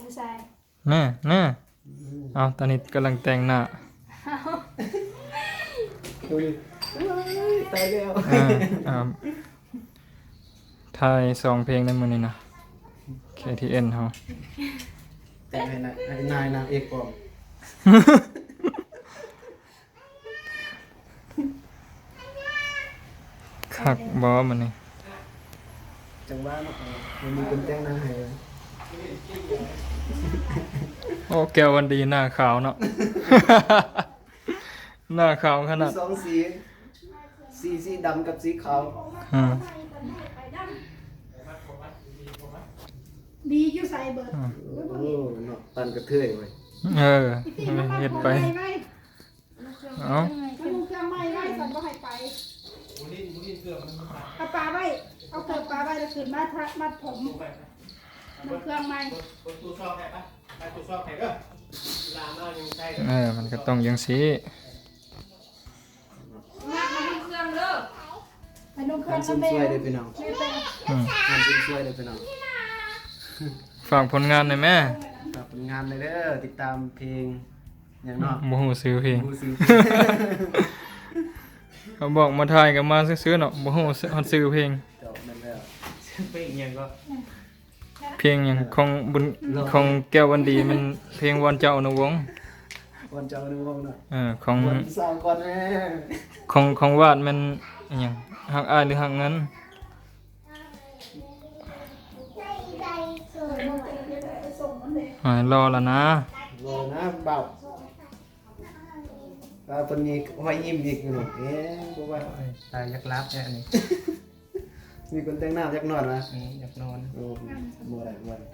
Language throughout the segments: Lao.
ຜູ້ຊາຍ ແນ່ໆ ເອົາ ຕອນນີ້ກຳລັງແຕ່ງໜ້າ ໂອ້ຍ ຕາຍແລ້ວ ເອີ ອ່າ ຖ່າຍສອງເພງໃນມື້ນີ້ນະ ເຄທີເອັນ ເຮົາ ແຕ່ງໃຫ້ນາ ໃຫ້ນາຍນາງເອກພ້ອມ. ຄັກບໍ່ມື້ນີ້? ຈັງຫວະເນາະ ມັນມີຄົນແຕ່ງໜ້າໃຫ້. ໂອ້ ແກ້ວວັນດີໜ້າຂາວເນາະ ໜ້າຂາວຂະໜາດ ມີສອງສີ ສີ ສີດຳກັບສີຂາວ. ອືມ ດີຢູ່ໃສເບີດ? ອືມ ໂອ້ ເນາະ ປານກະເທີຍເວີຍ. ເອີ ເຮັດໄປ ເອົາ ມານຸ່ງເຄື່ອງໃໝ່ໄວ້ ສັນບໍ່ໃຫ້ໄປ ເອົາປາໄວ້ ເອົາເກີບປາໄວ້ ແລ້ວຂຶ້ນມາ ມັດຜົມ ນຸ່ງເຄື່ອງໃໝ່ ເອີ ມັນກໍຕ້ອງຈັ່ງຊີ້ ມານຸ່ງເຄື່ອງເດີ ມານຸ່ງເຄື່ອງນຳແມ່ ຊ່ວຍເດີພີ່ນ້ອງ ແມ່ແປ້ງ ອືມ ງານເສີມຊ່ວຍເດີພີ່ນ້ອງ ຝາກຜົນງານໜ່ອຍແມ່ ຝາກຜົນງານໜ່ອຍເດີ ຕິດຕາມເພງ ຫຍັງເນາະ ບໍ່ຮູ້ຊື່ເພງ ບໍ່ຮູ້ຊື່ເພງ ເຂົາບອກມາຖ່າຍກໍມາຊື່ໆເນາະ ບໍ່ຮູ້ຮອດຊື່ເພງ. ເຈົ້າ ແມ່ນແລ້ວ ເພງຫຍັງເກາະ ເພງຫຍັງຂອງບຸນ ຂອງແກ້ວວັນດີ ແມ່ນເພງວອນເຈົ້າອະນຸວົງ ວອນເຈົ້າອະນຸວົງເນາະ ເອີ ຂອງ ວອນສາວກ່ອນແມ່ ຂອງ ຂອງວາດແມ່ນຫຍັງ ຮັກອ້າຍຫຼືຮັກເງິນ? ອ່າ ລໍລະນະ ລໍນະບ່າວ ອ່າ ເພິ່ນມີຮອຍຍິ້ມອີກຢູ່ເນາະ ເອີ ບໍ່ວ່າ ຕາຍ ຢາກຫຼັບແທ້ອັນນີ້ ມີຄົນແຕ່ງໜ້າ ຢາກນອນວະ ອືມ ຢາກນອນ ໂອ້ ບໍ່ໄດ້ ບໍ່ໄດ້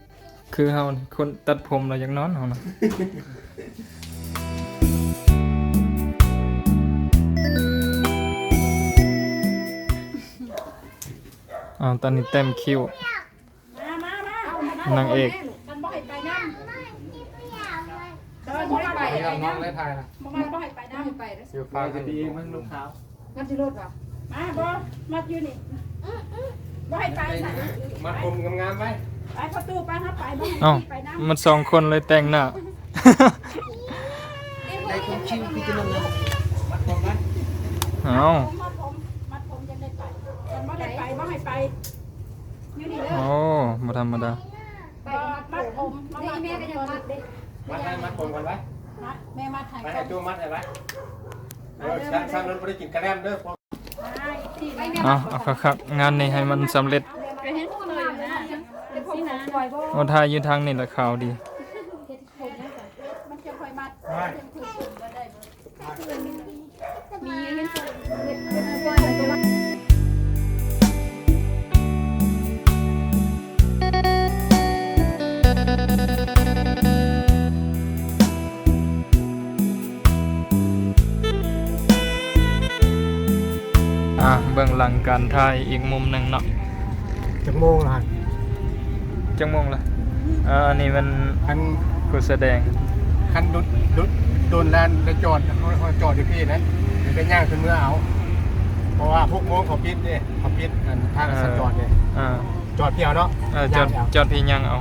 ຄືເຮົາຄົນຕັດຜົມແລ້ວຢາກນອນເຮົານະ. ອ້າວ ຕອນນີ້ແຕ້ມຄິ້ວ ມາ ມາ ມາ ເອົາມາ ນາງເອກ ມັນບໍ່ໃຫ້ໄປນຳ ເດີນບໍ່ໄດ້ໄປນຳ ບໍ່ໃຫ້ໄປນຳ ຢູ່ຝັ່ງ ມັນລູກຂາວ ມັດຢູ່ລົດຫວາ ມາ ບໍ່ ມັດຢູ່ນີ້ ບໍ່ໃຫ້ໄປນຳ ມັດຜົມງາມໆໄວ້ ໄປປະຕູ ໄປ ເຮົາໄປ ບໍ່ໃຫ້ ເອົ້າ ໄປນຳ ມັນສອງຄົນເລີຍແຕ່ງໜ້າ ໄດ້ຄົນຄິງຄືກັນນັ້ນນະ ມັດຜົມໄວ້ ເອົ້າ ມັດຜົມ ມັດຜົມ ມັດຜົມຈັ່ງໄດ້ໄປ ຄັນບໍ່ໄດ້ໄປ ບໍ່ໃຫ້ໄປ ຢູ່ນີ້ເດີ ໂອ້ ບໍ່ທຳມະດາ ໄປມັດຜົມ ມາມັດຜົມກ່ອນ ມັດໄວ້ ມັດຜົມກ່ອນໄວ້ ມັດ ແມ່ມັດໃຫ້ ໄປໃຫ້ໂຈ້ມັດໃຫ້ໄວ້ ເອີ ຊັ້ນ ຊັ້ນ ມັນບໍ່ໄດ້ກິນກະແລັມເດີ ເອົາ ເອົາຄັກໆ ງານນີ້ໃຫ້ມັນສຳເລັດ ໂອ້ ຖ່າຍຢູ່ທາງນີ້ລະຂາວດີ. ມັນຈະຄ່ອຍມັດ ມັນຈະຄ່ອຍຂຶ້ນໄດ້ ມີເຫັນ ອ່າ ເບື້ອງຫຼັງການຖ່າຍອີກມຸມໜຶ່ງເນາະ. ຈັກໂມງລະຫັ້ນ? ຈັກໂມງລະ? ເອີ ອັນນີ້ມັນ ຄັນ ຜູ້ສະແດງ ຄັນດົນ ດົນ ດົນແລ້ວ ແລ້ວຈອດ ເຮົາ ເຮົາຈອດຢູ່ພີ້ນັ້ນ ແລ້ວກໍຍ່າງຂຶ້ນເມືອເອົາ ເພາະວ່າຫົກໂມງເຂົາປິດເດ້ ເຂົາປິດອັນທາງ ເອີ ສັນຈອນເດ້ ເອີ ຈອດພີ້ເອົາເນາະ ເອີ ຈອດ ຍ່າງເອົາ ຈອດພີ້ຍ່າງເອົາ.